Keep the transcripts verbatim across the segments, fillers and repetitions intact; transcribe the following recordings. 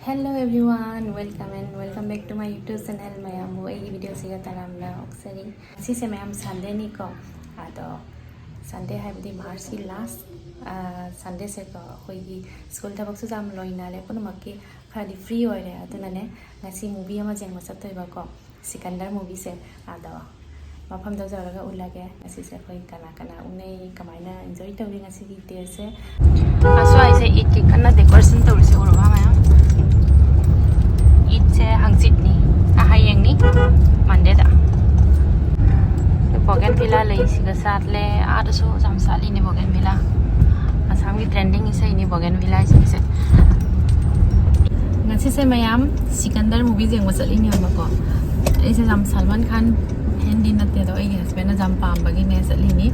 Hello everyone, welcome and welcome back to my YouTube channel. ꯃꯌꯥꯝꯕꯨ ꯑꯩꯒꯤ ꯚꯤꯗꯤꯑꯣꯁꯤꯒ ꯇꯔꯥꯝꯅ ꯑꯣꯛꯆꯔꯤ꯫ ꯉꯁꯤꯁꯦ ꯃꯌꯥꯝ ꯁꯟꯗꯦꯅꯤꯀꯣ, ꯑꯗꯣ ꯁꯟꯗꯦ ꯍꯥꯏꯕꯗꯤ ꯃꯥꯔꯆꯀꯤ ꯂꯥꯁ ꯁꯟꯗꯦꯁꯦꯀꯣ꯫ ꯑꯩꯈꯣꯏꯒꯤ ꯁ꯭ꯀꯨꯜ ꯊꯕꯛꯁꯨ ꯌꯥꯝ ꯂꯣꯏꯅꯔꯦ, ꯄꯨꯝꯅꯃꯛꯀꯤ ꯈꯔꯗꯤ ꯐ꯭ꯔꯤ ꯑꯣꯏꯔꯦ꯫ ꯑꯗꯨꯅꯅꯦ, ꯉꯁꯤ ꯃꯨꯚꯤ ꯑꯃ ꯌꯦꯡꯕ ꯆꯠꯇꯣꯏꯕꯀꯣ, ꯁꯤꯀꯟꯗꯔ ꯃꯨꯚꯤꯁꯦ꯫ ꯑꯗꯣ ꯃꯐꯝꯗ ꯌꯧꯔꯒ ꯎꯠꯂꯒꯦ ꯉꯁꯤꯁꯦ ꯑꯩꯈꯣꯏ ꯀꯅꯥ ꯀꯅꯥ ꯎꯅꯩ, ꯀꯃꯥꯏꯅ ꯏꯟꯖꯣꯏ ꯇꯧꯔꯤ ꯉꯁꯤꯒꯤ ꯗꯦꯁꯦ꯫ ꯑꯁ꯭ꯋꯥꯏꯁꯦ ꯏꯠꯀꯤ ꯀꯟꯅ ꯗꯦꯀꯣꯔꯦꯁꯟ ꯇꯧꯔꯤꯁꯦ ꯎꯔꯕ ꯃꯌꯥꯝ? ꯏꯠꯁꯦ ꯍꯪꯆꯤꯠꯅꯤ, ꯑ, ꯍꯌꯦꯡꯅꯤ, ꯃꯟꯗꯦꯗ꯫ ꯕꯣꯒꯦꯟ ꯚꯤꯂꯥ ꯂꯩꯁꯤꯒ ꯁꯥꯠꯂꯦ꯫ ꯑꯥꯗꯁꯨ ꯌꯥꯝ ꯁꯥꯠꯂꯤꯅꯦ ꯕꯣꯒꯦꯟ ꯚꯤꯂꯥ꯫ ꯑꯁꯥꯝꯒꯤ ꯇ꯭ꯔꯦꯟꯗꯤꯡ ꯏꯁꯩꯅꯤ ꯕꯣꯒꯦꯟ ꯚꯤꯂꯥ ꯏꯁꯩꯁꯦ꯫ ꯉꯁꯤꯁꯦ ꯃꯌꯥꯝ ꯁꯤꯀꯟꯗꯔ ꯃꯨꯚꯤ ꯌꯦꯡꯕ ꯆꯠꯂꯤꯅꯦꯕꯀꯣ꯫ ꯑꯩꯁꯦ ꯌꯥꯝ ꯁꯜꯃꯥꯟ ꯈꯥꯟ ꯐꯦꯟꯗꯤ ꯅꯠꯇꯦ, ꯑꯗꯣ ꯑꯩꯒꯤ ꯍꯁꯕꯦꯟꯅ ꯌꯥꯝ ꯄꯥꯝꯕꯒꯤꯅꯦ ꯆꯠꯂꯤꯅꯤ꯫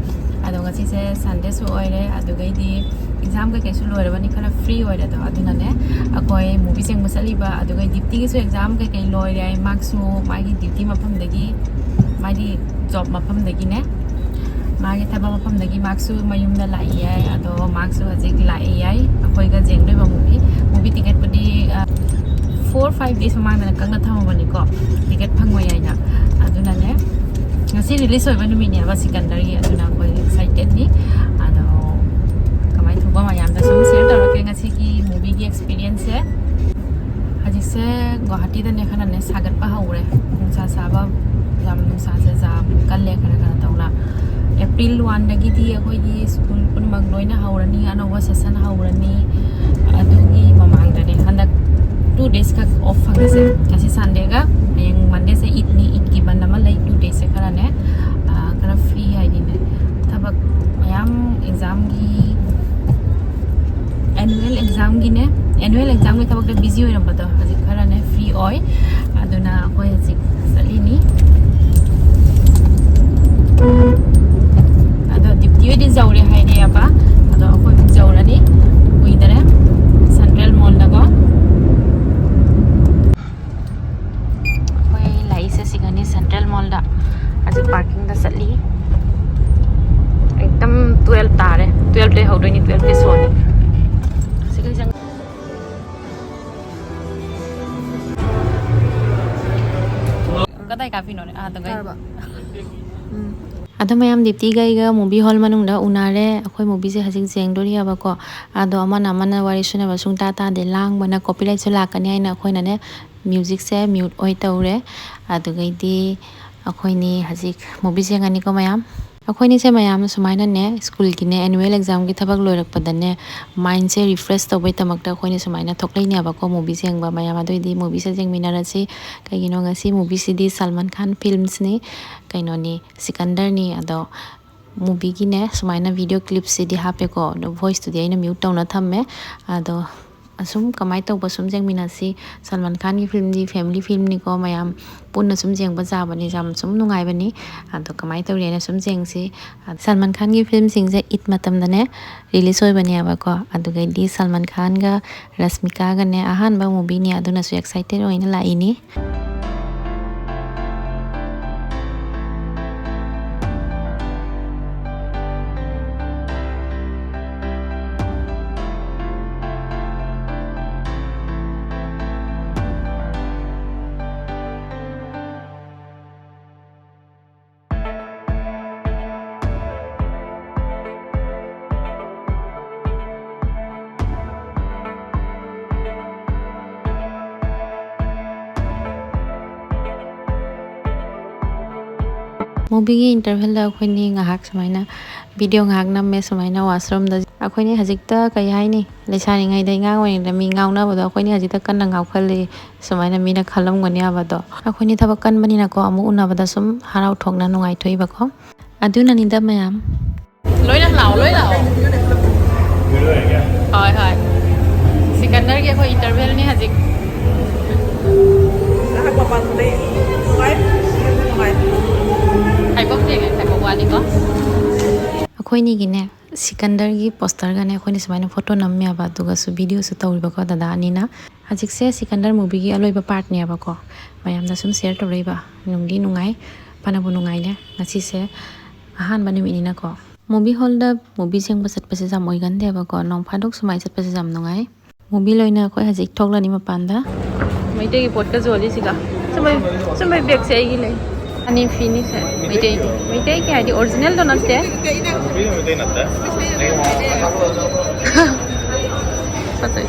ꯑꯗꯣ ꯉꯁꯤꯁꯦ ꯁꯟꯗꯦꯁꯨ ꯑꯣꯏꯔꯦ, ꯑꯗꯨꯒꯩꯗꯤ ꯑꯦꯛꯖꯥꯝ ꯀꯩꯀꯩꯁꯨ ꯂꯣꯏꯔꯕꯅꯤ, ꯈꯔ ꯐ꯭ꯔꯤ ꯑꯣꯏꯔꯦꯗꯣ꯫ ꯑꯗꯨꯅꯅꯦ, ꯑꯩꯈꯣꯏ ꯃꯨꯚꯤ ꯌꯦꯡꯕ ꯆꯠꯂꯤꯕ, ꯑꯗꯨꯒ ꯗ꯭ꯌꯨꯇꯤꯒꯤꯁꯨ ꯑꯦꯛꯖꯥꯝ ꯀꯩꯀꯩ ꯂꯣꯏꯔꯦ꯫ ꯃꯥꯁꯨ ꯃꯥꯒꯤ ꯗ꯭ꯌꯨꯇꯤ ꯃꯐꯝꯗꯒꯤ, ꯃꯥꯒꯤ ꯖꯣꯕ ꯃꯐꯝꯗꯒꯤꯅꯦ, ꯃꯥꯒꯤ ꯊꯕꯛ ꯃꯐꯝꯗꯒꯤ ꯃꯥꯁꯨ ꯃꯌꯨꯝꯗ ꯂꯥꯛꯏ ꯌꯥꯏ꯫ ꯑꯗꯣ ꯃꯥꯁꯨ ꯍꯧꯖꯤꯛ ꯂꯥꯛꯏ ꯌꯥꯏ ꯑꯩꯈꯣꯏꯒ ꯌꯦꯡꯗꯣꯏꯕ ꯃꯨꯚꯤ꯫ ꯃꯨꯚꯤ ꯇꯤꯀꯦꯠꯄꯨꯗꯤ, ꯑ, ꯐꯣꯔ ꯐꯥꯏꯚ ꯗꯦꯖ ꯃꯃꯥꯡꯗꯅ ꯀꯛꯅ ꯊꯝꯃꯕꯅꯤꯀꯣ, ꯇꯤꯀꯦꯠ ꯐꯪꯉꯣꯏ ꯍꯥꯏꯅ꯫ ꯑꯗꯨꯅꯅꯦ, ꯉꯁꯤ ꯔꯤꯂꯤꯁ ꯑꯣꯏꯕ ꯅꯨꯃꯤꯠꯅꯦꯕ ꯁꯤꯀꯟꯗꯔꯒꯤ, ꯑꯗꯨꯅ ꯑꯩꯈꯣꯏ ꯑꯦꯛꯁꯥꯏꯇꯦꯠꯅꯤ꯫ ꯑꯗꯣ ꯀꯃꯥꯏꯅ ꯇꯧꯕ ꯃꯌꯥꯝꯗ ꯁꯨꯝ ꯁꯤꯌꯔ ꯇꯧꯔꯛꯀꯦ ꯉꯁꯤꯒꯤ ꯃꯨꯚꯤꯒꯤ ꯑꯦꯛꯁꯄꯤꯔꯤꯌꯦꯟꯁꯁꯦ꯫ ꯍꯧꯖꯤꯛꯁꯦ ꯒꯨꯋꯥꯍꯥꯇꯤꯗꯅꯦ ꯈꯔꯅꯦ ꯁꯥꯒꯠꯄ ꯍꯧꯔꯦ, ꯅꯨꯡꯁꯥ ꯁꯥꯕ, ꯌꯥꯝ ꯅꯨꯡꯁꯥꯁꯦ ꯌꯥꯝ ꯀꯜꯂꯦ ꯈꯔ ꯈꯔ ꯇꯧꯅ꯫ ꯑꯦꯄ꯭ꯔꯤꯜ ꯋꯥꯟꯗꯒꯤꯗꯤ ꯑꯩꯈꯣꯏꯒꯤ ꯁ꯭ꯀꯨꯜ ꯄꯨꯝꯅꯃꯛ ꯂꯣꯏꯅ ꯍꯧꯔꯅꯤ, ꯑꯅꯧꯕ ꯁꯦꯁꯟ ꯍꯧꯔꯅꯤ꯫ ꯑꯗꯨꯒꯤ ꯃꯃꯥꯡꯗꯅꯦ ꯍꯟꯗꯛ ꯇꯨ ꯗꯦꯖ ꯈꯛ ꯑꯣꯐ ꯐꯪꯉꯤꯁꯦ꯫ ꯉꯁꯤ ꯁꯟꯗꯦꯒ ꯍꯌꯦꯡ ꯃꯟꯗꯦꯁꯦ ꯏꯠꯅꯤ, ꯏꯠꯀꯤ ꯕꯟ ꯑꯃ ꯂꯩ꯫ ꯇꯨ ꯗꯦꯖꯁꯦ ꯈꯔꯅꯦ, ꯑ, ꯈꯔ ꯐ꯭ꯔꯤ ꯍꯥꯏꯗꯤꯅꯦ, ꯊꯕꯛ ꯃꯌꯥꯝ ꯑꯦꯛꯖꯥꯝꯒꯤ, ꯑꯦꯅꯨꯋꯦꯜ ꯑꯦꯛꯖꯥꯝꯒꯤꯅꯦ, ꯑꯦꯅꯨꯋꯦꯜ ꯑꯦꯛꯖꯥꯝꯒꯤ ꯊꯕꯛꯇ ꯕꯤꯖꯤ ꯑꯣꯏꯔꯝꯕꯗꯣ ꯍꯧꯖꯤꯛ ꯈꯔꯅꯦ ꯐ꯭ꯔꯤ ꯑꯣꯏ꯫ ꯑꯗꯨꯅ ꯑꯩꯈꯣꯏ ꯍꯧꯖꯤꯛ ꯆꯠꯂꯤꯅꯤ꯫ ꯑꯗꯣ ꯗ꯭ꯌꯨꯇꯤ ꯑꯣꯏꯗꯤ ꯌꯧꯔꯦ ꯍꯥꯏꯔꯦꯕ, ꯑꯗꯣ ꯑꯩꯈꯣꯏ ꯍꯧꯖꯤꯛ ꯌꯧꯔꯅꯤ, ꯀꯨꯏꯗꯔꯦ, ꯁꯦꯟꯇ꯭ꯔꯦꯜ ꯃꯣꯜꯗꯀꯣ꯫ ꯑꯩꯈꯣꯏ ꯂꯥꯛꯏꯁꯦ ꯁꯤꯒꯅꯤ, ꯁꯦꯟꯇ꯭ꯔꯦꯜ ꯃꯣꯜꯗ꯫ ꯍꯧꯖꯤꯛ ꯄꯥꯔꯀꯤꯡꯗ ꯆꯠꯂꯤ꯫ ꯑꯦꯛꯗꯝ ꯇꯨꯋꯦꯜꯞ ꯇꯥꯔꯦ, ꯇꯨꯋꯦꯜꯞꯇꯩ ꯍꯧꯗꯣꯏꯅꯤ, ꯇꯨꯋꯦꯜꯞꯇꯩ ꯁꯣꯅꯤ꯫ ꯁꯤꯒ ꯆꯪ- ꯀꯗꯥꯏ ꯀꯥꯞꯄꯤꯅꯣꯅꯦ? ꯑꯥꯗ ꯀꯩ? ꯇꯥꯔꯕ? ꯎꯝ꯫ ꯑꯗꯣ ꯃꯌꯥꯝ ꯗꯤꯞꯇꯤꯒ ꯑꯩꯒ ꯃꯨꯚꯤ ꯍꯣꯜ ꯃꯅꯨꯡꯗ ꯎꯅꯔꯦ꯫ ꯑꯩꯈꯣꯏ ꯃꯨꯚꯤꯁꯦ ꯍꯧꯖꯤꯛ ꯌꯦꯡꯗꯣꯔꯤꯑꯕꯀꯣ꯫ ꯑꯗꯣ ꯑꯃꯅ ꯑꯃꯅ ꯋꯥꯔꯤ ꯁꯨꯅꯕ ꯁꯨꯡꯇꯥ ꯇꯥꯗꯦ, ꯂꯥꯡꯕꯅ ꯀꯣꯄꯤꯔꯥꯏꯠꯁꯨ ꯂꯥꯛꯀꯅꯤ ꯍꯥꯏꯅ ꯑꯩꯈꯣꯏꯅꯅꯦ ꯃ꯭ꯌꯨꯖꯤꯛꯁꯦ ꯃ꯭ꯌꯨꯠ ꯑꯣꯏ ꯇꯧꯔꯦ꯫ ꯑꯗꯨꯒꯩꯗꯤ ꯑꯩꯈꯣꯏꯅꯤ ꯍꯧꯖꯤꯛ ꯃꯨꯚꯤꯁꯦ ꯌꯦꯡꯉꯅꯤꯀꯣ ꯃꯌꯥꯝ꯫ ꯑꯩꯈꯣꯏꯅꯤꯁꯦ ꯃꯌꯥꯝ ꯁꯨꯃꯥꯏꯅꯅꯦ ꯁ꯭ꯀꯨꯜꯒꯤꯅꯦ ꯑꯦꯅꯨꯋꯦꯜ ꯑꯦꯛꯖꯥꯝꯒꯤ ꯊꯕꯛ ꯂꯣꯏꯔꯛꯄꯗꯅꯦ ꯃꯥꯏꯟꯁꯦ ꯔꯤꯐ꯭ꯔꯦꯁ ꯇꯧꯕꯩꯗꯃꯛꯇ ꯑꯩꯈꯣꯏꯅꯤ ꯁꯨꯃꯥꯏꯅ ꯊꯣꯛꯂꯛꯏꯅꯦꯕꯀꯣ ꯃꯨꯚꯤꯁꯦ ꯌꯦꯡꯕ꯫ ꯃꯌꯥꯝ ꯑꯗꯨꯑꯣꯏꯗꯤ ꯃꯨꯚꯤꯁꯦ ꯌꯦꯡꯃꯤꯟꯅꯔꯁꯤ꯫ ꯀꯩꯒꯤꯅꯣ ꯉꯁꯤ ꯃꯨꯚꯤꯁꯤꯗꯤ ꯁꯜꯃꯥꯟ ꯈꯥꯟ ꯐꯤꯜꯝꯁꯅꯤ, ꯀꯩꯅꯣꯅꯤ, ꯁꯤꯀꯟꯗꯔꯅꯤ꯫ ꯑꯗꯣ ꯃꯨꯚꯤꯒꯤꯅꯦ ꯁꯨꯃꯥꯏꯅ ꯚꯤꯗꯤꯑꯣ ꯀ꯭ꯂꯤꯞꯁꯤꯗꯤ ꯍꯥꯞꯄꯦꯀꯣ, ꯑꯗꯣ ꯚꯣꯏꯁꯇꯨꯗꯤ ꯑꯩꯅ ꯃ꯭ꯌꯨꯠ ꯇꯧꯅ ꯊꯝꯃꯦ꯫ ꯑꯗꯣ ꯑꯁꯨꯝ ꯀꯃꯥꯏꯅ ꯇꯧꯕ ꯁꯨꯝ ꯌꯦꯡꯃꯤꯟꯅꯁꯤ꯫ ꯁꯜꯃꯥꯟ ꯈꯥꯟꯒꯤ ꯐꯤꯂꯝꯗꯤ ꯐꯦꯃꯤꯂꯤ ꯐꯤꯂꯝꯅꯤꯀꯣ ꯃꯌꯥꯝ, ꯄꯨꯟꯅ ꯁꯨꯝ ꯌꯦꯡꯕ ꯌꯥꯕꯅꯤ, ꯌꯥꯝ ꯁꯨꯝ ꯅꯨꯡꯉꯥꯏꯕꯅꯤ꯫ ꯑꯗꯣ ꯀꯃꯥꯏꯅ ꯇꯧꯔꯤꯅ ꯁꯨꯝ ꯌꯦꯡꯁꯤ꯫ ꯁꯜꯃꯥꯟ ꯈꯥꯟꯒꯤ ꯐꯤꯂꯝꯁꯤꯡꯁꯦ ꯏꯠ ꯃꯇꯝꯗꯅꯦ ꯔꯤꯂꯤꯁ ꯑꯣꯏꯕꯅꯦꯕꯀꯣ꯫ ꯑꯗꯨꯒꯩꯗꯤ ꯁꯜꯃꯥꯟ ꯈꯥꯟꯒ ꯔꯁꯃꯤꯀꯥꯒꯅꯦ ꯑꯍꯥꯟꯕ ꯃꯨꯚꯤꯅꯤ, ꯑꯗꯨꯅꯁꯨ ꯑꯦꯛꯁꯥꯏꯇꯦꯠ ꯑꯣꯏꯅ ꯂꯥꯛꯏꯅꯤ꯫ ꯃꯨꯚꯤꯒꯤ ꯏꯟꯇꯔꯚꯦꯜꯗ ꯑꯩꯈꯣꯏꯅꯤ ꯉꯥꯏꯍꯥꯛ ꯁꯨꯃꯥꯏꯅ ꯚꯤꯗꯤꯑꯣ ꯉꯥꯏꯍꯥꯛ ꯅꯝꯃꯦ, ꯁꯨꯃꯥꯏꯅ ꯋꯥꯁꯔꯨꯝꯗ꯫ ꯑꯩꯈꯣꯏꯅꯤ ꯍꯧꯖꯤꯛꯇ ꯀꯩ ꯍꯥꯏꯅꯤ, ꯂꯩꯁꯥꯔꯤꯉꯩꯗ, ꯑꯉꯥꯡ ꯑꯣꯏꯔꯤꯉꯩꯗ ꯃꯤ ꯉꯥꯎꯅꯕꯗꯣ ꯑꯩꯈꯣꯏꯅꯤ ꯍꯧꯖꯤꯛꯇ ꯀꯟꯅ ꯉꯥꯎꯈꯠꯂꯤ꯫ ꯁꯨꯃꯥꯏꯅ ꯃꯤꯅ ꯈꯜꯂꯝꯒꯅꯤ ꯍꯥꯏꯕꯗꯣ꯫ ꯑꯩꯈꯣꯏꯅꯤ ꯊꯕꯛ ꯀꯟꯕꯅꯤꯅꯀꯣ ꯑꯃꯨꯛ ꯎꯅꯕꯗ ꯁꯨꯝ ꯍꯔꯥꯎ ꯊꯣꯛꯅ ꯅꯨꯡꯉꯥꯏꯊꯣꯛꯏꯕꯀꯣ꯫ ꯑꯗꯨꯅꯅꯤꯗ ꯃꯌꯥꯝ꯫ ꯂꯣꯏꯅ ꯂꯥꯛꯑꯣ, ꯂꯣꯏ ꯂꯥꯛꯑꯣ꯫ ꯍꯣꯏ, ꯍꯣꯏ꯫ ꯁꯤꯀꯟꯗꯔꯒꯤ ꯑꯩꯈꯣꯏ ꯏꯟꯇꯔꯚꯦꯜꯅꯤ ꯍꯧꯖꯤꯛ꯫ ꯉꯥꯏꯍꯥꯛ ꯃꯄꯥꯟ ꯊꯣꯛꯂꯛꯏ꯫ ꯅꯨꯡꯉꯥꯏ꯫ ꯅꯨꯡꯉꯥꯏ꯫ ꯈꯥꯏꯕꯣꯛ ꯊꯦꯡꯉꯦ, ꯈꯥꯏꯕꯣꯛ ꯋꯥꯠꯂꯤꯀꯣ꯫ ꯑꯩꯈꯣꯏꯅꯤꯒꯤꯅꯦ ꯁꯤꯀꯟꯗꯔꯒꯤ ꯄꯣꯁꯇꯔꯒꯅꯦ ꯑꯩꯈꯣꯏꯅ ꯁꯨꯃꯥꯏꯅ ꯐꯣꯇꯣ ꯅꯝꯃꯦꯕ, ꯑꯗꯨꯒꯁꯨ ꯚꯤꯗꯤꯑꯣꯁꯨ ꯇꯧꯔꯤꯕꯀꯣ ꯗꯗꯥ ꯑꯅꯤꯅ꯫ ꯍꯧꯖꯤꯛꯁꯦ ꯁꯤꯀꯟꯗꯔ ꯃꯨꯚꯤꯒꯤ ꯑꯂꯣꯏꯕ ꯄꯥꯔꯠꯅꯦꯕꯀꯣ꯫ ꯃꯌꯥꯝꯗ ꯁꯨꯝ ꯁꯤꯌꯔ ꯇꯧꯔꯛꯏꯕ꯫ ꯅꯨꯡꯗꯤ ꯅꯨꯡꯉꯥꯏ, ꯐꯅꯕꯨ ꯅꯨꯡꯉꯥꯏꯅꯦ꯫ ꯉꯁꯤꯁꯦ ꯑꯍꯥꯟꯕ ꯅꯨꯃꯤꯠꯅꯤꯅꯀꯣ꯫ ꯃꯨꯚꯤ ꯍꯣꯜꯗ ꯃꯨꯚꯤ ꯌꯦꯡꯕ ꯆꯠꯄꯁꯦ ꯌꯥꯝ ꯑꯣꯏꯒꯟꯗꯦꯕꯀꯣ꯫ ꯅꯣꯡ ꯐꯥꯗꯣꯛ ꯁꯨꯃꯥꯏꯅ ꯆꯠꯄꯁꯦ ꯌꯥꯝ ꯅꯨꯡꯉꯥꯏ꯫ ꯃꯨꯚꯤ ꯂꯣꯏꯅ ꯑꯩꯈꯣꯏ ꯍꯧꯖꯤꯛ ꯊꯣꯛꯂꯅꯤ ꯃꯄꯥꯟꯗ꯫ ꯃꯩꯇꯩꯒꯤ ꯄꯣꯠꯀ ꯌꯣꯜꯂꯤꯁꯤꯒ꯫ ꯆꯨꯝꯕꯩ ꯕꯦꯒꯁꯦ ꯑꯩꯒꯤ ꯂꯩ꯫ ꯑꯅꯤ ꯐꯤꯅꯤꯁꯦ꯫ ꯃꯩꯇꯩꯒꯤ, ꯃꯩꯇꯩꯒꯤ ꯍꯥꯏꯗꯤ ꯑꯣꯔꯤꯖꯤꯅꯦꯜꯗꯣ ꯅꯠꯇꯦ꯫ ꯐꯖꯩ꯫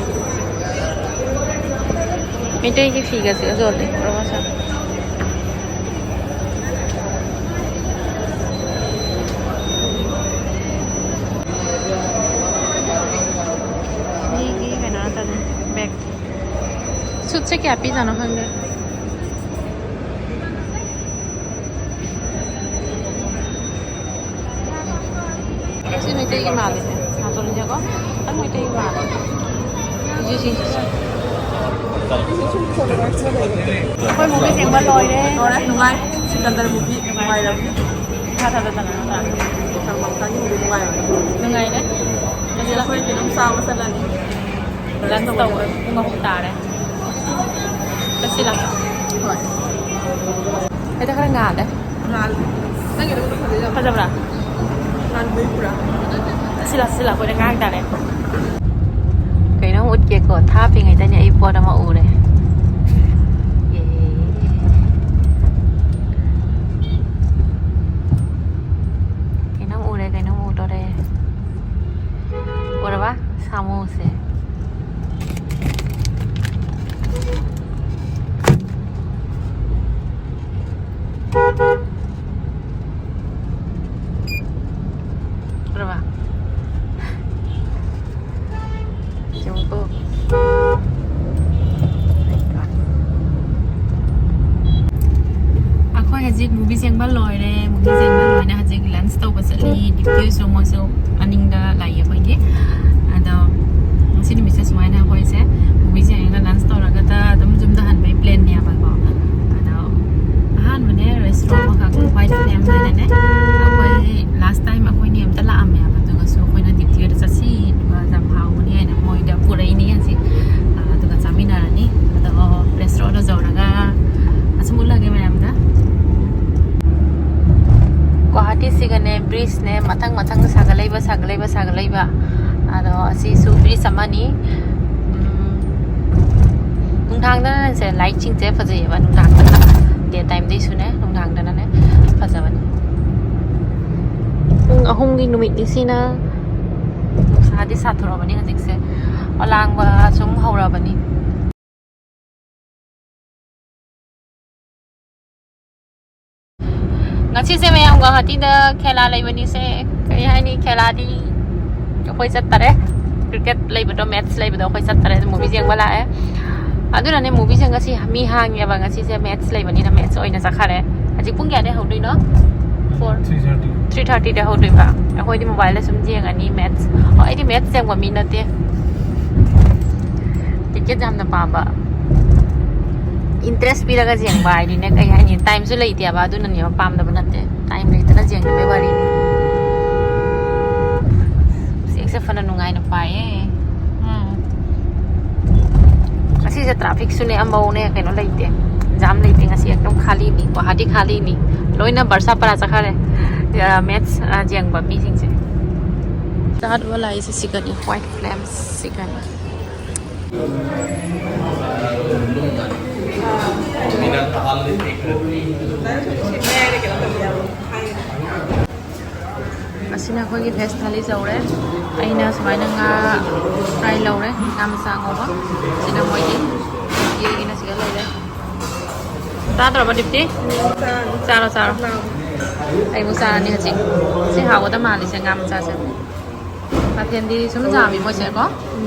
ꯃꯩꯇꯩꯒꯤ ꯐꯤꯒꯁꯦ ꯌꯣꯜꯂꯦ ꯄꯨꯔꯥ ꯃꯁꯥ꯫ ꯃꯤꯒꯤ ꯀꯩꯅꯣ ꯅꯠꯇꯕꯅꯦ, ꯕꯦꯒ꯫ ꯁꯨꯠꯁꯦ ꯀꯌꯥ ꯄꯤꯖꯥꯠꯅꯣ ꯈꯪꯗꯦ꯫ ꯁꯤ ꯃꯩꯇꯩꯒꯤ ꯃꯥꯜꯂꯤꯅꯦ꯫ ꯅꯥꯇꯣꯟꯁꯦꯀꯣ ꯈꯤꯇꯪ ꯃꯩꯇꯩꯒꯤ ꯃꯥꯜꯂꯦ꯫ ꯁꯤ, ꯁꯤ, ꯁꯤ, ꯁꯤ꯫ ꯑꯩꯈꯣꯏ movie ꯌꯦꯡꯕ ꯂꯣꯏꯔꯦ꯫ ꯂꯣꯏꯔꯦ, ꯅꯨꯡꯉꯥꯏ꯫ ꯁꯤꯀꯟꯗꯔ movie ꯅꯨꯡꯉꯥꯏꯔꯝꯅꯤ꯫ ꯏꯊꯥ ꯊꯥꯖꯗꯅ ꯅꯠꯇ꯭ꯔꯥ? ꯁꯜꯃꯥꯟ ꯈꯥꯟꯒꯤ movie ꯅꯨꯡꯉꯥꯏꯔꯝꯅꯤ꯫ ꯅꯨꯡꯉꯥꯏꯔꯦ꯫ ꯑꯗꯨꯗꯤ ꯑꯩꯈꯣꯏ ꯐꯤꯂꯝ ꯆꯥꯕ ꯆꯠꯂꯅꯤ꯫ Lunch ꯇꯧꯕ ꯄꯨꯡ ꯑꯍꯨꯝ ꯇꯥꯔꯦ꯫ ꯆꯠꯁꯤꯂꯥ? ꯍꯣꯏ꯫ ꯍꯦꯛꯇ ꯈꯔ ꯉꯥꯜꯂꯦ꯫ ꯉꯥꯜꯂꯦ꯫ ꯅꯪꯒꯤꯗꯣ ꯐꯖꯩ ꯌꯥꯝ꯫ ꯐꯖꯕ꯭ꯔꯥ? ꯉꯥꯟꯕꯩ ꯄꯨꯔꯥ꯫ ꯆꯠꯁꯤꯂꯥ, ꯆꯠꯁꯤꯂꯥ, ꯑꯩꯈꯣꯏꯗ ꯉꯥꯏꯍꯥꯛ ꯇꯥꯔꯦ꯫ ꯀꯩꯅꯣꯝ ꯎꯠꯀꯦꯀꯣ, ꯊꯥꯞꯄꯤꯉꯩꯗꯅꯦ ꯑꯩ ꯄꯣꯠ ꯑꯃ ꯎꯔꯦ꯫ ꯑꯦ꯫ ꯀꯩꯅꯣꯝ ꯎꯔꯦ, ꯀꯩꯅꯣꯝ ꯎꯗꯣꯔꯦ꯫ ꯎꯔꯕ? ꯁꯥꯃꯨꯁꯦ꯫ ꯎꯔꯕ? ꯌꯦꯡꯉꯨꯀꯣ꯫ ꯑꯩꯈꯣꯏ ꯍꯧꯖꯤꯛ movie ꯌꯦꯡꯕ ꯂꯣꯏꯔꯦ꯫ Movie ꯌꯦꯡꯕ ꯂꯣꯏꯅ ꯍꯧꯖꯤꯛ lunch ꯇꯧꯕ ꯆꯠꯂꯤ꯫ ꯗꯤꯄꯤꯁꯨ ꯃꯣꯏꯁꯨ ꯑꯅꯤꯡꯗ ꯂꯩꯌꯦ ꯑꯩꯈꯣꯏꯒꯤ꯫ ꯑꯗꯣ ꯉꯁꯤ ꯅꯨꯃꯤꯠꯁꯦ ꯁꯨꯃꯥꯏꯅ ꯑꯩꯈꯣꯏꯁꯦ movie ꯌꯦꯡꯉꯒ lunch ꯇꯧꯔꯒꯗ ꯑꯗꯨꯝ ꯌꯨꯝꯗ ꯍꯟꯕꯩ planꯅꯦꯕꯀꯣ꯫ ꯑꯗꯣ ꯑꯍꯥꯟꯕꯅꯦ restaurant ꯑꯃꯈꯛ white flame ꯍꯥꯏꯅꯅꯦ꯫ ꯑꯩꯈꯣꯏ last time ꯑꯩꯈꯣꯏꯅꯤ ꯑꯝꯇ ꯂꯥꯛꯑꯝꯃꯦꯕ, ꯑꯗꯨꯒꯁꯨ ꯑꯩꯈꯣꯏꯅ ꯗꯤꯄꯤꯗ ꯆꯠꯁꯤ ꯑꯗꯨꯒ ꯌꯥꯝ ꯍꯥꯎꯕꯅꯤ ꯍꯥꯏꯅ ꯃꯣꯏꯗ ꯄꯨꯔꯛꯏꯅꯤ ꯍꯧꯖꯤꯛ꯫ ꯑꯗꯨꯒ ꯆꯥꯃꯤꯟꯅꯔꯅꯤ꯫ ꯑꯗꯣ restaurantꯗ ꯌꯧꯔꯒ ꯑꯁꯨꯝ ꯎꯠꯂꯒꯦ ꯃꯌꯥꯝꯗ꯫ ꯒꯨꯋꯥꯍꯥꯇꯤꯁꯤꯒꯅꯦ bridgeꯅꯦ ꯃꯊꯪ ꯃꯊꯪ ꯁꯥꯒꯠꯂꯛꯏꯕ, ꯁꯥꯒꯠꯂꯛꯏꯕ, ꯁꯥꯒꯠꯂꯛꯏꯕ꯫ ꯑꯗꯣ ꯑꯁꯤꯁꯨ bridge ꯑꯃꯅꯤ꯫ ꯎꯝ, ꯅꯨꯡꯗꯥꯡꯗꯅꯁꯦ ꯂꯥꯏꯠꯁꯤꯡꯁꯦ ꯐꯖꯩꯌꯦꯕ, ꯅꯨꯡꯗꯥꯡꯗꯅ꯫ ꯗꯦ ꯇꯥꯏꯝꯗꯩꯁꯨꯅꯦ, ꯅꯨꯡꯗꯥꯡꯗꯅꯅꯦ ꯐꯖꯕꯅꯤ꯫ ꯄꯨꯡ ꯑꯍꯨꯝꯒꯤ ꯅꯨꯃꯤꯠꯅꯤ ꯁꯤꯅ꯫ ꯅꯨꯡꯁꯥꯗꯤ ꯁꯥꯊꯣꯔꯛꯑꯕꯅꯤ ꯍꯧꯖꯤꯛꯁꯦ, ꯑꯂꯥꯡꯕ ꯁꯨꯝ ꯍꯧꯔꯕꯅꯤ꯫ ꯉꯁꯤꯁꯦ ꯃꯌꯥꯝ ꯒꯨꯋꯥꯍꯥꯇꯤꯗ ꯈꯦꯂꯥ ꯂꯩꯕꯅꯤꯁꯦ꯫ ꯀꯩ ꯍꯥꯏꯅꯤ, ꯈꯦꯂꯥꯗꯤ ꯑꯩꯈꯣꯏ ꯆꯠꯇꯔꯦ꯫ ꯀ꯭ꯔꯤꯀꯦꯠ ꯂꯩꯕꯗꯣ, ꯃꯦꯠꯁ ꯂꯩꯕꯗꯣ ꯑꯩꯈꯣꯏ ꯆꯠꯇꯔꯦ, ꯃꯨꯚꯤ ꯌꯦꯡꯕ ꯂꯥꯛꯑꯦ꯫ ꯑꯗꯨꯅꯅꯦ ꯃꯨꯚꯤꯁꯦ ꯉꯁꯤ ꯃꯤ ꯍꯥꯡꯉꯦꯕ, ꯉꯁꯤꯁꯦ ꯃꯦꯠꯁ ꯂꯩꯕꯅꯤꯅ ꯃꯦꯠꯁ ꯑꯣꯏꯅ ꯆꯠꯈꯔꯦ꯫ ꯍꯧꯖꯤꯛ ꯄꯨꯡ ꯀꯌꯥꯗꯩ ꯍꯧꯗꯣꯏꯅꯣ? Four, three thirty. ꯊ꯭ꯔꯤ ꯊꯥꯔꯇꯤꯗ ꯍꯧꯗꯣꯏꯕ꯫ ꯑꯩꯈꯣꯏꯗꯤ ꯃꯣꯕꯥꯏꯜꯗ ꯁꯨꯝ ꯌꯦꯡꯉꯅꯤ ꯃꯦꯠꯁ꯫ ꯍꯣꯏ, ꯑꯩꯗꯤ ꯃꯦꯠꯁ ꯌꯦꯡꯕ ꯃꯤ ꯅꯠꯇꯦ꯫ ꯀ꯭ꯔꯤꯀꯦꯠ ꯌꯥꯝꯅ ꯄꯥꯝꯕ, ꯏꯟꯇꯔꯦꯁ ꯄꯤꯔꯒ ꯌꯦꯡꯕ ꯍꯥꯏꯗꯤꯅꯦ, ꯀꯩ ꯍꯥꯏꯅꯤ, ꯇꯥꯏꯝꯁꯨ ꯂꯩꯇꯦꯕ, ꯑꯗꯨꯅꯅꯦꯕ ꯄꯥꯝꯗꯕ ꯅꯠꯇꯦ, ꯇꯥꯏꯝ ꯂꯩꯇꯅ ꯌꯦꯡꯗꯕꯩ ꯋꯥꯔꯤꯅꯤ꯫ ꯎꯆꯦꯛꯁꯦ ꯐꯅ ꯅꯨꯡꯉꯥꯏꯅ ꯄꯥꯏꯌꯦ꯫ ꯎꯝ꯫ ꯉꯁꯤꯁꯦ ꯇ꯭ꯔꯥꯐꯤꯛꯁꯨꯅꯦ, ꯑꯃꯧꯅꯦ, ꯀꯩꯅꯣ ꯂꯩꯇꯦ, ꯖꯥꯝ ꯂꯩꯇꯦ꯫ ꯉꯁꯤ ꯑꯦꯛꯗꯝ ꯈꯥꯂꯤꯅꯤ, ꯒꯨꯋꯥꯍꯥꯇꯤ ꯈꯥꯂꯤꯅꯤ꯫ ꯂꯣꯏꯅ ꯕꯔꯁꯥꯄꯥꯔꯥ ꯆꯠꯈꯔꯦ, ꯑ, ꯃꯦꯠꯁ, ꯑ, ꯌꯦꯡꯕ ꯃꯤꯁꯤꯡꯁꯦ꯫ ꯆꯥꯗꯕ ꯂꯥꯛꯏꯁꯦ ꯁꯤꯒꯅꯤ, ꯋꯥꯏꯠ ꯐ꯭ꯂꯦꯝꯁ ꯁꯤꯒꯅꯤ꯫ ꯑꯁꯤꯅ ꯑꯩꯈꯣꯏꯒꯤ ꯚꯦꯖ ꯊꯥꯂꯤ ꯌꯧꯔꯦ꯫ ꯑꯩꯅ ꯁꯨꯃꯥꯏꯅ ꯉꯥ ꯐ꯭ꯔꯥꯏ ꯂꯧꯔꯦ, ꯉꯥ ꯃꯆꯥ ꯉꯧꯕ꯫ ꯁꯤꯅ ꯃꯣꯏꯒꯤ, ꯌꯦꯒꯤꯅ ꯁꯤꯗ ꯂꯩꯔꯦ꯫ ꯆꯥꯗ꯭ꯔꯕ, ꯗꯤꯞꯇꯤ? ꯆꯥꯔꯣ, ꯆꯥꯔꯣ꯫ ꯑꯩꯕꯨ ꯆꯥꯔꯅꯤ ꯍꯧꯖꯤꯛ꯫ ꯁꯤ ꯍꯥꯎꯒꯗꯕ ꯃꯥꯜꯂꯤꯁꯦ, ꯉꯥ ꯃꯆꯥꯁꯦ꯫ ꯃꯊꯦꯜꯗꯤ ꯁꯨꯝ ꯌꯥꯝꯃꯤ ꯃꯣꯏꯁꯦꯀꯣ꯫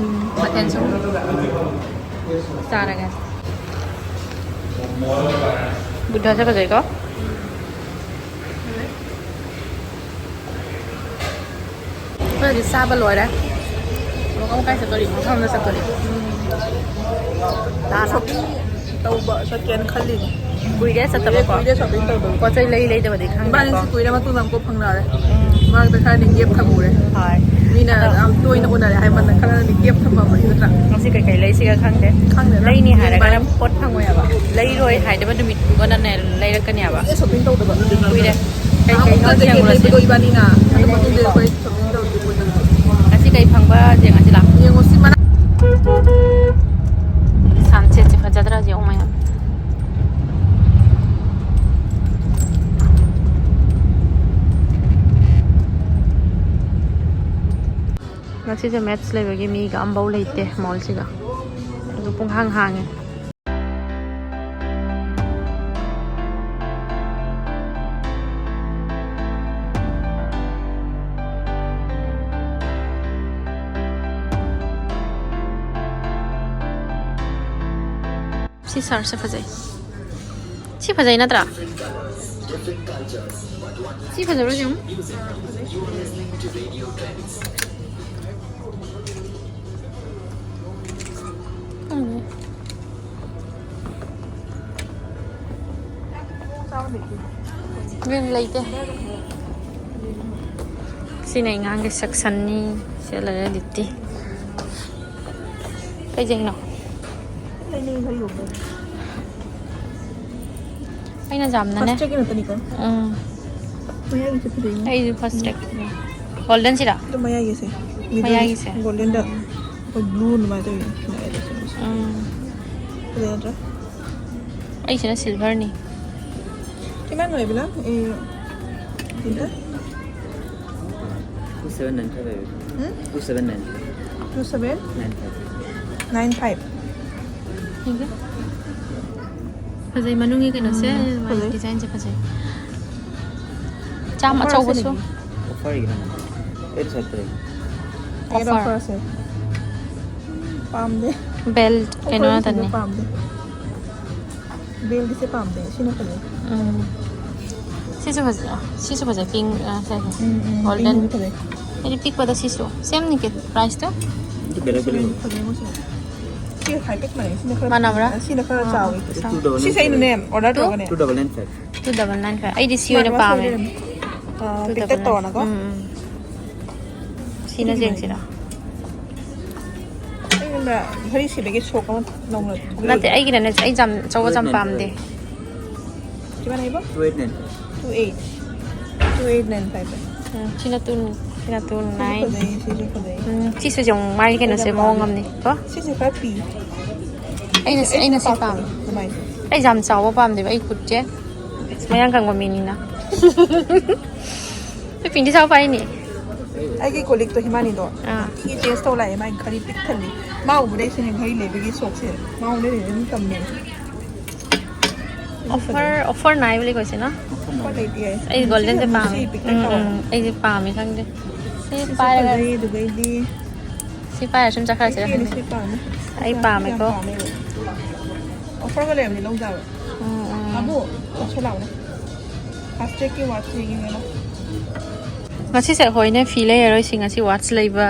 ꯃꯊꯦꯜ ꯁꯨꯝ ꯆꯥꯔꯒꯦ꯫ ꯕꯨꯙꯁꯦ ꯐꯖꯩꯀꯣ꯫ ꯑꯩꯈꯣꯏꯗꯤ ꯆꯥꯕ ꯂꯣꯏꯔꯦ꯫ ꯑꯃꯨꯛ ꯑꯃꯨꯛ ꯀꯥꯏ ꯆꯠꯇꯣꯔꯤ? ꯃꯐꯝ ꯑꯃꯗ ꯆꯠꯇꯣꯔꯤ꯫ ꯂꯥꯟꯅ꯫ ꯇꯧꯕ ꯆꯠꯀꯦꯅ ꯈꯜꯂꯤꯅꯦ꯫ ꯀꯨꯏꯔꯦ ꯆꯠꯇꯕꯀꯣ꯫ ꯀꯨꯏꯔꯦ shopping ꯇꯧꯗꯕ꯫ ꯄꯣꯠ ꯆꯩ ꯂꯩ ꯂꯩꯗꯕꯗꯤ ꯈꯪꯗꯦꯀꯣ꯫ ꯏꯕꯥꯅꯤꯁꯨ ꯀꯨꯏꯔꯦ ꯃꯇꯨꯡꯗ ꯑꯃꯨꯛ ꯐꯪꯅꯔꯦ꯫ ꯎꯝ꯫ ꯃꯔꯛꯇ ꯈꯔꯗꯤ gap ꯊꯝꯃꯨꯔꯦ꯫ ꯍꯣꯏ꯫ ꯃꯤꯅ ꯑꯗꯣ ꯌꯥꯝ ꯇꯣꯏꯅ ꯎꯅꯔꯦ ꯍꯥꯏꯃꯟꯗꯅ ꯈꯔꯗꯤ gap ꯊꯝꯃꯝꯃꯅꯤ ꯅꯠꯇ꯭ꯔꯥ? ꯉꯁꯤ ꯀꯩꯀꯩ ꯂꯩꯁꯤꯒ ꯈꯪꯗꯦ꯫ ꯈꯪꯗꯦꯗ꯫ ꯂꯩꯅꯤ ꯍꯥꯏꯔꯒꯅ ꯄꯣꯠ ꯐꯪꯉꯣꯏ ꯍꯥꯏꯕ꯫ ꯂꯩꯔꯣꯏ ꯍꯥꯏꯗꯕ ꯅꯨꯃꯤꯠꯇꯨꯒꯅꯅꯦ ꯂꯩꯔꯛꯀꯅꯤ ꯍꯥꯏꯕ꯫ ꯀꯨꯏꯔꯦ shopping ꯇꯧꯗꯕ꯫ ꯀꯨꯏꯔꯦ꯫ ꯀꯩ ꯀꯩꯅꯣ ꯅꯍꯥꯟꯃꯨꯛ ꯌꯦꯡꯉꯨꯔꯁꯤ꯫ ꯂꯩꯕꯗꯣ ꯏꯕꯥꯅꯤꯅ꯫ ꯑꯗꯨ ꯃꯇꯨꯡꯗ ꯑꯩꯈꯣꯏ shopping ꯇꯧꯗ꯭ꯔꯤ ꯀꯨꯏꯔꯦ꯫ ꯉꯁꯤ ꯀꯩ ꯐꯪꯕ ꯌꯦꯡꯉꯁꯤ ꯂꯥꯛꯑꯣ꯫ ꯌꯦꯡꯉꯨꯁꯤ ꯃꯅꯥ꯫ Sunsetꯁꯦ ꯁꯤꯁꯦ ꯃꯦꯠꯁ ꯂꯩꯕꯒꯤ ꯃꯤꯒ ꯑꯝꯐꯥꯎ ꯂꯩꯇꯦ ꯃꯣꯜꯁꯤꯒ꯫ ꯑꯗꯨ ꯄꯨꯡꯍꯥꯡ ꯍꯥꯡꯉꯦ꯫ ꯁꯤ ꯁꯥꯔꯁꯦ ꯐꯖꯩ꯫ ꯁꯤ ꯐꯖꯩ ꯅꯠꯇ꯭ꯔꯥ? ꯁꯤ ꯐꯖꯕ꯭ꯔꯣ ꯌꯦꯡꯉꯨ꯫ ꯎꯝ꯫ ꯒ꯭ꯔꯤꯟ ꯂꯩꯇꯦ꯫ ꯁꯤꯅ ꯑꯉꯥꯡꯒꯤ ꯁꯦꯛꯁꯟꯅꯤ꯫ ꯁꯤ ꯂꯩꯔꯦ ꯗꯤꯇꯤ꯫ ꯀꯩ ꯖꯦꯛꯅꯣ? ꯑꯩꯅ ꯖꯥꯝꯅꯅꯦ꯫ ꯐꯥꯔꯁ ꯇ꯭ꯔꯦꯛꯀꯤ ꯅꯠꯇꯅꯤꯀꯣ? ꯎꯝ꯫ ꯃꯌꯥꯏꯒꯤꯁꯦ ꯐꯖꯩꯅꯦ꯫ ꯑꯩꯁꯨ ꯐꯥꯔꯁ ꯇ꯭ꯔꯦꯛ꯫ ꯒꯣꯜꯗꯟꯁꯤꯔꯥ? ꯑꯗꯨ ꯃꯌꯥꯏꯒꯤꯁꯦ꯫ ꯃꯌꯥꯏꯒꯤꯁꯦ? ꯒꯣꯜꯗꯟꯗ ꯎꯝ꯫ ꯑꯩꯈꯣꯏ ꯕ꯭ꯂꯨ ꯑꯗꯨꯃꯥꯏꯅ ꯇꯧꯋꯤ꯫ ꯃꯌꯥꯏꯗ ꯎꯝ꯫ ꯐꯖꯩ ꯅꯠꯇ꯭ꯔꯥ? ꯑꯩꯁꯤꯅ ꯁꯤꯜꯚꯔꯅꯤ꯫ ꯀꯃꯥꯏꯅ ꯑꯣꯏꯕꯅ? ꯑꯦ, ꯁꯤꯗ? Two seven nine five. ꯎꯝ? Two seven nine. Two seven? Nine five. Nine five. ꯐꯖꯩ, ꯃꯅꯨꯡꯒꯤ ꯀꯩꯅꯣꯁꯦ, ꯎꯝ, ꯃꯥꯒꯤ ꯐꯖꯩ꯫ ꯗꯤꯖꯥꯏꯟꯁꯦ ꯐꯖꯩ꯫ ꯆꯥꯝ ꯑꯣꯐꯔ ꯑꯆꯧꯕꯁꯨ꯫ ꯑꯁꯤꯅꯤ꯫ ꯑꯣꯐꯔꯒꯤꯔ? ꯑꯩꯠ ꯁꯥꯏꯠꯇꯔꯒꯤ꯫ Eight offer. ꯑꯣꯐꯔꯁꯦ꯫ ꯄꯥꯝꯗꯦ꯫ ꯕꯦꯜ ꯀꯩꯅꯣ ꯑꯣꯐꯔꯒꯤꯁꯤꯡꯗꯣ ꯉꯥꯛꯇꯅꯤ꯫ ꯄꯥꯝꯗꯦ꯫ ꯕꯦꯜꯒꯤꯁꯦ ꯄꯥꯝꯗꯦ, ꯁꯤꯅ ꯐꯖꯩ꯫ ꯎꯝ꯫ ꯁꯤꯁꯨ ꯐꯖꯩ, ꯁꯤꯁꯨ ꯐꯖꯩ, ꯄꯤꯡ, ꯑ, ꯁꯦ, ꯎꯝ, ꯎꯝ, ꯒꯣꯜꯗꯟ꯫ ꯄꯤꯡꯁꯨ ꯐꯖꯩ꯫ ꯍꯥꯏꯗꯤ ꯄꯤꯛꯄꯗ ꯁꯤꯁꯨ ꯁꯦꯝꯅꯤ ꯀꯩ ꯄ꯭ꯔꯥꯏꯁꯇꯣ? ꯁꯤꯅ ꯐꯖꯩ, ꯃꯣꯏꯁꯦ꯫ ꯁꯤ ꯍꯥꯏꯐꯦꯠ ꯃꯥꯟꯅꯩ, ꯁꯤꯅ ꯈꯔ ꯃꯥꯟꯅꯕ꯭ꯔꯥ? ꯄꯤꯛ-, ꯁꯤꯅ ꯈꯔ ꯑꯥ, ꯆꯥꯎꯋꯤ꯫ ꯑꯥ꯫ Two double nine five. ꯁꯤꯁꯦ ꯑꯩꯅꯅꯦ, ꯑꯣꯔꯗꯔ ꯇꯧꯔꯒꯅꯦ꯫ Two double nine five. Two double nine five. ꯑꯩꯗꯤ ꯁꯤ ꯑꯣꯏꯅ ꯄꯥꯝꯃꯦ꯫ ꯑꯥ, two double nine. ꯄꯤꯛꯇꯛ ꯇꯧꯔꯅꯀꯣ꯫ ꯎꯝ, ꯎꯝ꯫ ꯁꯤꯅ ꯁꯤꯒꯤ ꯌꯦꯡꯁꯤꯔꯥ? ꯑꯩꯉꯣꯟꯗ ꯘꯔꯤ ꯁꯤꯕꯒꯤ ꯁꯣꯛ ꯑꯃ ꯅꯧꯅ ꯊꯣꯛꯂꯛꯏ꯫ ꯅꯠꯇꯦ, ꯑꯩꯒꯤꯗꯅꯦ, ꯑꯩ ꯌꯥꯝ ꯑꯆꯧꯕ ꯌꯥꯝ ꯄꯥꯝꯗꯦ꯫ ꯀꯃꯥꯏꯅ ꯍꯥꯏꯕ? Two eight nine five. Two eight nine five. Two eight. Two eight nine five. ꯎꯝ, ꯁꯤꯅ two, ꯁꯤꯅ two nine. ꯁꯤꯁꯨ ꯐꯖꯩ, ꯁꯤꯁꯨ ꯐꯖꯩ꯫ ꯎꯝ, ꯁꯤꯁꯨ ꯌꯦꯡꯉꯨ, ꯃꯥꯒꯤ ꯀꯩꯅꯣꯁꯦ ꯁꯤꯁꯨ ꯃꯑꯣꯡ ꯄꯥꯝꯃꯦ꯫ ꯑꯃꯅꯤ ꯀꯣ? ꯁꯤꯁꯦ ꯈꯔ ꯄꯤ꯫ ꯑꯩꯅ, ꯑꯩꯅ ꯑꯩꯅ ꯁꯤ ꯄꯥꯛꯄ ꯄꯥꯝꯃꯦ꯫ ꯑꯗꯨꯃꯥꯏꯅ꯫ ꯑꯩ ꯌꯥꯝ ꯆꯥꯎꯕ ꯄꯥꯝꯗꯦꯕ, ꯑꯩ ꯈꯨꯠꯁꯦ ꯃꯌꯥꯡ ꯀꯪꯕ ꯃꯤꯅꯤꯅ꯫ ꯑꯩ ꯄꯤꯡꯗꯤ ꯆꯥꯎ ꯄꯥꯏꯅꯤ꯫ ꯑꯩꯒꯤ ꯀꯣꯂꯤꯛꯇꯣ ꯍꯤꯃꯥꯅꯤꯗꯣ ꯑꯥ꯫ ꯅꯨꯡꯇꯤꯒꯤ ꯆꯦꯟꯖ ꯇꯧ ꯂꯥꯛꯑꯦ꯫ ꯃꯥꯒꯤ ꯘꯔꯤ ꯄꯤꯛ ꯊꯜꯂꯤ꯫ ꯃꯥ ꯎꯕꯗꯩ ꯁꯤꯅꯦ ꯘꯔꯤ ꯂꯩꯕꯒꯤ ꯁꯣꯛꯁꯦ꯫ ꯃꯥ ꯎꯕꯗꯩ ꯑꯗꯨꯝ ꯇꯝꯃꯦ꯫ ꯑꯣꯐꯔ, ꯑꯣꯐꯔ ꯅꯥꯏꯕ ꯂꯩꯀꯣ ꯁꯤꯅ? ꯑꯣꯐꯔ ꯂꯩꯇꯦ꯫ ꯑꯩ ꯁꯤ ꯒꯣꯜꯗꯦꯟꯁꯦ ꯌꯥꯝ ꯄꯥꯝꯃꯦ꯫ ꯅꯨꯡꯁꯤ, ꯄꯤꯛꯇꯛ ꯎꯝ, ꯇꯧꯔ꯫ ꯎꯝ, ꯑꯩꯁꯦ ꯄꯥꯝꯃꯦ ꯈꯪꯗꯦ꯫ ꯁꯤ ꯁꯤꯁꯨ ꯄꯥꯏꯔꯒ ꯐꯖꯩ, ꯑꯗꯨꯗꯩꯗꯤ ꯁꯤ ꯄꯥꯏꯔ ꯁꯨꯝ ꯆꯠꯈ꯭ꯔꯁꯤꯔ ꯑꯩꯒꯤꯗꯤ ꯈꯪꯗꯦ꯫ ꯁꯤ ꯄꯥꯝꯃꯦ꯫ ꯑꯩ ꯌꯥꯝ ꯄꯥꯝꯃꯦꯀꯣ꯫ ꯄꯥꯝꯃꯦꯕ꯫ ꯑꯣꯐꯔꯒ ꯂꯩꯔꯝꯗꯤ ꯂꯧꯖꯕ꯫ ꯎꯝ, ꯎꯝ꯫ ꯑꯕꯨ, ꯂꯧꯁꯜꯂꯛꯑꯣꯅꯦ꯫ ꯐꯥꯁꯇ꯭ꯔꯦꯛꯀꯤ ꯋꯥꯠꯁ ꯌꯦꯡꯉꯤꯅꯦ꯫ ꯉꯁꯤꯁꯦ ꯍꯣꯏꯅꯦ ꯐꯤ ꯂꯩꯔꯔꯣꯏꯁꯤ, ꯉꯁꯤ ꯋꯥꯠꯁ ꯂꯩꯕ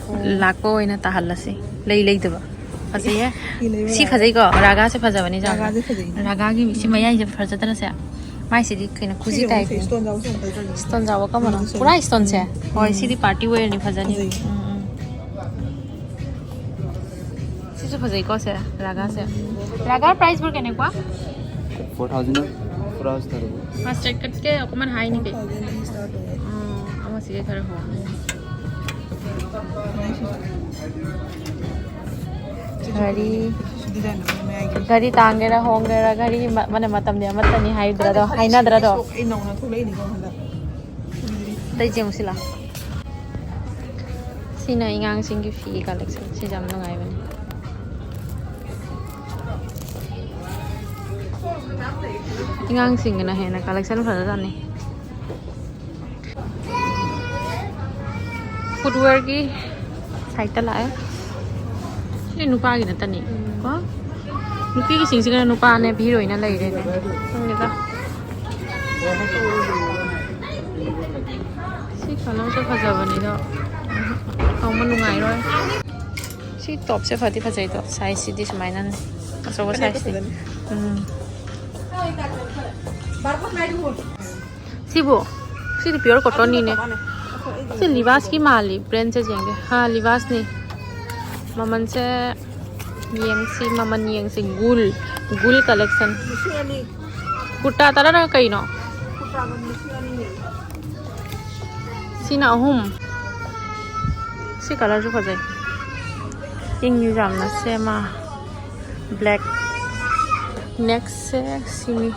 ꯑꯣ꯫ ꯂꯥꯛꯄ ꯑꯣꯏꯅ ꯇꯥꯍꯜꯂꯁꯤ꯫ ꯂꯩ ꯂꯩꯗꯕ꯫ ꯐꯖꯩꯌꯦ꯫ ꯐꯤ ꯂꯩꯕ ꯁꯤ ꯂꯥꯛꯑꯣ꯫ ꯐꯖꯩꯀꯣ? ꯔꯥꯒꯥꯁꯦ ꯐꯖꯕꯅꯤ ꯌꯥꯝꯅ꯫ ꯔꯥꯒꯥꯁꯦ ꯐꯖꯩꯅꯦ꯫ ꯔꯥꯒꯥꯒꯤ ꯁꯤ ꯃꯌꯥꯏꯁꯦ ꯐꯖꯗ꯭ꯔꯁꯦ? ꯃꯥꯏꯁꯤꯗꯤ ꯀꯩꯅꯣ ꯁꯤ ꯀꯨꯖꯤ ꯌꯦꯡꯉꯣ, ꯁꯤ ꯇꯥꯏꯞꯅꯤ꯫ ꯏꯁꯇꯣꯟ ꯌꯥꯎꯕꯁꯦ ꯌꯥꯝ ꯐꯖꯗ꯭ꯔꯅꯦ? ꯏꯁꯇꯣꯟ ꯌꯥꯎꯕ ꯀꯝꯕꯅꯣ? ꯎꯝ, ꯁꯤ ꯄꯨꯔꯥ ꯏꯁꯇꯣꯟꯁꯦ? ꯎꯝ꯫ ꯍꯣꯏ, ꯎꯝ꯫ ꯁꯤꯗꯤ ꯄꯥꯔꯇꯤ ꯋꯦꯌꯔꯅꯤ ꯐꯖꯅꯤ꯫ ꯐꯖꯩ꯫ ꯎꯝ, ꯎꯝ꯫ ꯁꯤꯁꯨ ꯐꯖꯩꯀꯣ ꯁꯦ, ꯔꯥꯒꯥꯁꯦ꯫ ꯎꯝ꯫ ꯔꯥꯒꯥ ꯄ꯭ꯔꯥꯏꯁꯕꯨ ꯀꯌꯥꯅꯦꯀꯣ? Four thousand ꯄꯨꯔꯥ ꯁ꯭ꯇꯥꯔ ꯑꯣꯏ꯫ ꯃꯥꯁꯇꯔ ꯀꯠꯀꯦ ꯑꯣꯀꯃꯟ ꯍꯥꯏꯅꯤ ꯀꯩ? Four thousand ꯗꯒꯤ ꯁ꯭ꯇꯥꯔꯠ ꯑꯣꯏ꯫ ꯎꯝ, ꯑꯃꯁꯤꯒ ꯈꯔ ꯍꯣꯡꯉꯦ꯫ ꯁꯤꯁꯨ ꯐꯖꯩ꯫ ꯁꯤꯁꯨ ꯗꯤꯖꯥꯏꯟ ꯑꯃ ꯃꯌꯥꯏꯒꯤ꯫ ꯘꯔꯤ ꯇꯥꯡꯒꯦꯔꯥ ꯍꯣꯡꯒꯦꯔꯥ ꯘꯔꯤ ꯃ-, ꯃꯅ ꯃꯇꯝꯗꯤ ꯑꯃꯠꯇꯅꯤ ꯍꯥꯏꯗ꯭ꯔꯗꯣ, ꯈꯜꯂꯤ, ꯍꯥꯏꯅꯗ꯭ꯔꯗꯣ? ꯁꯤ ꯑꯩ ꯅꯧꯅ ꯊꯣꯛꯂꯛꯏꯅꯤꯀꯣ ꯍꯟꯗꯛ꯫ ꯑꯇꯩ ꯌꯦꯡꯉꯨꯁꯤ ꯂꯥꯎ꯫ ꯁꯤꯅ ꯑꯉꯥꯡꯁꯤꯡꯒꯤ ꯐꯤ ꯀꯂꯦꯛꯁꯟ꯫ ꯁꯤꯁꯦ ꯌꯥꯝ ꯅꯨꯡꯉꯥꯏꯕꯅꯤ꯫ ꯑꯉꯥꯡꯁꯤꯡꯒꯤꯅ ꯍꯦꯟꯅ ꯀꯂꯦꯛꯁꯟ ꯐꯖꯖꯥꯠꯅꯤ꯫ ꯐꯨꯠꯋꯦꯌꯔꯒꯤ ꯁꯥꯏꯠꯇ ꯂꯥꯛꯑꯦ꯫ ꯁꯤ ꯅꯨꯄꯥꯒꯤ ꯅꯠꯇꯅꯤ ꯀꯣ? ꯅꯨꯄꯤꯒꯤꯁꯤꯡꯁꯤꯒꯅ ꯅꯨꯄꯥꯅꯦ ꯍꯤꯔꯣꯏꯅ ꯂꯩꯔꯦꯅꯦ꯫ ꯈꯪꯗꯦꯗ꯫ ꯁꯤ ꯀꯂꯔꯁꯦ ꯐꯖꯕꯅꯤꯗꯣ꯫ ꯇꯧꯕ ꯅꯨꯡꯉꯥꯏꯔꯣꯏ꯫ ꯁꯤ ꯇꯣꯞꯁꯦ ꯐꯗꯤ ꯐꯖꯩꯗꯣ, ꯁꯥꯏꯖꯁꯤꯗꯤ ꯁꯨꯃꯥꯏꯅꯅꯦ꯫ ꯑꯆꯧꯕ ꯁꯥꯏꯖꯇꯤ꯫ ꯎꯝ꯫ ꯁꯤꯕꯨ? ꯁꯤꯗꯤ pure cottonꯅꯤꯅꯦ꯫ ꯁꯤ Levi'sꯀꯤ ꯃꯥꯜꯂꯤ, brandꯁꯦ ꯌꯦꯡꯒꯦ꯫ ꯍꯥ, Levi'sꯅꯤ꯫ ꯃꯃꯜꯁꯦ ꯌꯦꯡꯁꯤ, ꯃꯃꯜ ꯌꯦꯡꯁꯤ꯫ Gool, Gool collection꯫ ꯂꯤꯁꯤꯡ ꯑꯅꯤ꯫ ꯀꯨꯔꯇꯥ ꯇꯔꯥꯔ ꯀꯩꯅꯣ? ꯀꯨꯔꯇꯥꯒ ꯂꯤꯁꯤꯡ ꯑꯅꯤꯅꯦ꯫ ꯁꯤꯅ ꯑꯍꯨꯝ꯫ ꯁꯤ ꯀꯂꯔꯁꯨ ꯐꯖꯩ꯫ ꯏꯪꯁꯨ ꯌꯥꯝꯅ ꯁꯦꯝꯃ꯫ Black꯫ Nextꯁꯦ ꯁꯤꯅꯤ꯫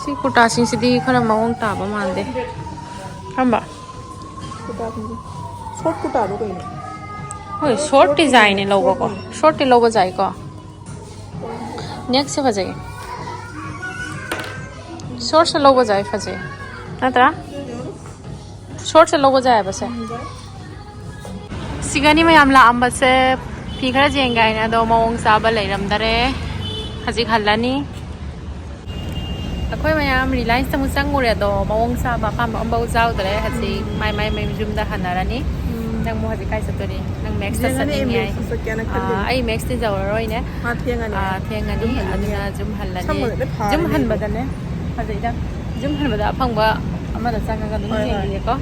ꯁꯤ ꯀꯨꯔꯇꯥꯁꯤꯡꯁꯤꯗꯤ ꯈꯔ ꯃꯑꯣꯡ ꯇꯥꯕ ꯃꯥꯟꯗꯦ꯫ ꯀꯔꯝꯕ? ꯀꯨꯔꯇꯥꯁꯤꯡꯁꯦ꯫ ꯁꯣꯔꯠ ꯀꯨꯔꯇꯥꯗꯣ ꯀꯩꯅꯣ? ꯍꯣꯏ, ꯁꯣꯔꯠ ꯗꯤꯖꯥꯏꯟꯅꯦ ꯂꯧꯕꯀꯣ꯫ ꯁꯣꯔꯠꯇꯤ ꯂꯧꯕ ꯌꯥꯏꯀꯣ꯫ ꯅꯦꯛꯁꯦ ꯐꯖꯩ꯫ ꯁꯣꯔꯠꯁꯦ ꯂꯧꯕ ꯌꯥꯏ, ꯐꯖꯩ꯫ ꯅꯠꯇ꯭ꯔꯥ? ꯁꯣꯔꯠꯁꯦ ꯂꯧꯕ ꯌꯥꯏꯑꯕ ꯁꯦ꯫ ꯁꯤꯒꯅꯤ ꯃꯌꯥꯝ ꯂꯥꯛꯑꯝꯕꯁꯦ꯫ ꯐꯤ ꯈꯔ ꯌꯦꯡꯒꯦ ꯍꯥꯏꯅ, ꯑꯗꯣ ꯃꯑꯣꯡ ꯆꯥꯕ ꯂꯩꯔꯝꯗꯔꯦ꯫ ꯍꯧꯖꯤꯛ ꯍꯜꯂꯅꯤ꯫ ꯑꯩꯈꯣꯏ ꯃꯌꯥꯝ ꯔꯤꯂꯥꯏꯟꯁꯇ ꯑꯃꯨꯛ ꯆꯪꯉꯨꯔꯦ, ꯑꯗꯣ ꯃꯑꯣꯡ ꯆꯥꯕ ꯑꯄꯥꯝꯕ ꯑꯝꯐꯥꯎ ꯌꯥꯎꯗ꯭ꯔꯦ꯫ ꯍꯧꯖꯤꯛ ꯃꯥꯏ ꯃꯥꯏ ꯃꯌꯨꯝ ꯌꯨꯝꯗ ꯍꯟꯅꯔꯅꯤ꯫ ꯎꯝ꯫ ꯅꯪꯕꯨ ꯍꯧꯖꯤꯛ ꯀꯥꯏ ꯆꯠꯇꯣꯔꯤ? ꯅꯪ ꯃꯦꯛꯁꯇ ꯌꯦꯡꯉꯅꯤ, ꯑꯩ ꯆꯠꯅꯤꯡꯉꯦ ꯍꯥꯏ꯫ ꯃꯦꯛꯁꯇ ꯆꯠꯀꯦꯅ ꯑꯥ, ꯈꯜꯂꯤꯅꯦ꯫ ꯑꯩ ꯃꯦꯛꯁꯇꯤ ꯌꯧꯔꯔꯣꯏꯅꯦ꯫ ꯃꯥ ꯊꯦꯡꯉꯅꯤ꯫ ꯑꯥ, ꯊꯦꯡꯉꯅꯤ꯫ ꯌꯨꯝ ꯍꯜꯂꯅꯤ꯫ ꯑꯗꯨꯅ ꯌꯨꯝ ꯍꯜꯂꯅꯤ꯫ ꯁꯝꯒꯗꯣ ꯂꯣꯏ ꯐꯥꯔꯦꯅꯦ ꯌꯨꯝ ꯑꯩꯕꯨ꯫ ꯍꯟꯕꯗꯅꯦ꯫ ꯐꯖꯩꯗ꯫ ꯌꯨꯝ ꯍꯟꯕꯗ ꯑꯐꯪꯕ ꯑꯃꯗ ꯆꯪꯉꯒ ꯑꯗꯨꯝ ꯍꯣꯏ, ꯍꯣꯏ꯫ ꯌꯦꯡꯈꯤꯒꯦꯀꯣ꯫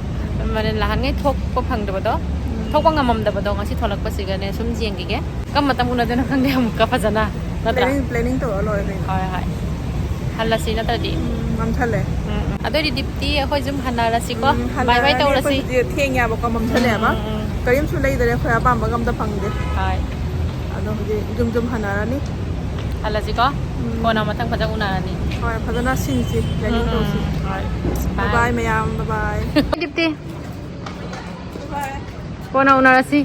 ꯎꯝ꯫ ꯃꯥꯅꯦ, ꯅꯍꯥꯟꯉꯩ ꯊꯣꯛꯄ ꯐꯪꯗꯕꯗꯣ, ꯎꯝ꯫ ꯊꯣꯛꯄ ꯉꯝꯃꯝꯗꯕꯗꯣ ꯉꯁꯤ ꯊꯣꯛꯂꯛꯄꯁꯤꯒꯅꯦ ꯁꯨꯝ ꯌꯦꯡꯈꯤꯒꯦ꯫ ꯀꯔꯝꯕ ꯃꯇꯝ ꯎꯅꯗꯣꯏꯅꯣ ꯈꯪꯗꯦ ꯑꯃꯨꯛꯀ ꯐꯖꯅ, ꯅꯠꯇ꯭ꯔꯥ? ꯄ꯭ꯂꯦꯅꯤꯡ, ꯄ꯭ꯂꯦꯅꯤꯡ ꯇꯧꯔ ꯂꯣꯏꯔꯦ ꯀꯩꯅꯣ꯫ ꯍꯣꯏ, ꯍꯣꯏ꯫ ꯍꯜꯂꯁꯤ ꯅꯠꯇ꯭ꯔꯗꯤ꯫ ꯎꯝ, ꯉꯝꯁꯜꯂꯦ꯫ ꯎꯝ, ꯎꯝ꯫ ꯑꯗꯨꯑꯣꯏꯗꯤ ꯗꯤꯞꯇꯤ ꯑꯩꯈꯣꯏ ꯌꯨꯝ ꯍꯟꯅꯔꯁꯤꯀꯣ꯫ ꯎꯝ, ꯕꯥꯏ ꯕꯥꯏ ꯍꯜꯂꯛꯑꯅꯤ ꯑꯩꯈꯣꯏ ꯇꯧꯔꯁꯤ꯫ ꯍꯧꯖꯤꯛ ꯊꯦꯡꯉꯦꯕꯀꯣ, ꯃꯝꯁꯜꯂꯛꯑꯦꯕ꯫ ꯎꯝ, ꯎꯝ, ꯎꯝ꯫ ꯀꯔꯤꯝꯁꯨ ꯂꯩꯗꯔꯦ, ꯑꯩꯈꯣꯏ ꯑꯄꯥꯝꯕꯒ ꯑꯝꯇ ꯐꯪꯗꯦ꯫ ꯍꯣꯏ꯫ ꯑꯗꯣ ꯍꯧꯖꯤꯛ ꯌꯨꯝ ꯌꯨꯝ ꯍꯟꯅꯔꯅꯤ꯫ ꯍꯜꯂꯁꯤꯀꯣ꯫ ꯎꯝ꯫ ꯀꯣꯟꯅ ꯃꯊꯪ ꯐꯖꯅ ꯎꯅꯔꯅꯤ꯫ ꯍꯣꯏ, ꯐꯖꯅ ꯁꯤꯟꯁꯤ, ꯄ꯭ꯂꯦꯅꯤꯡ ꯎꯝ, ꯎꯝ, ꯇꯧꯁꯤ꯫ ꯍꯣꯏ꯫ ꯕꯥꯏ ꯕꯥꯏ ꯕꯥꯏ꯫ ꯃꯌꯥꯝ, ꯕꯥꯏ ꯕꯥꯏ꯫ ꯗꯤꯞꯇꯤ꯫ ꯕꯥꯏ ꯕꯥꯏ꯫ ꯀꯣꯟꯅ ꯎꯅꯔꯁꯤ꯫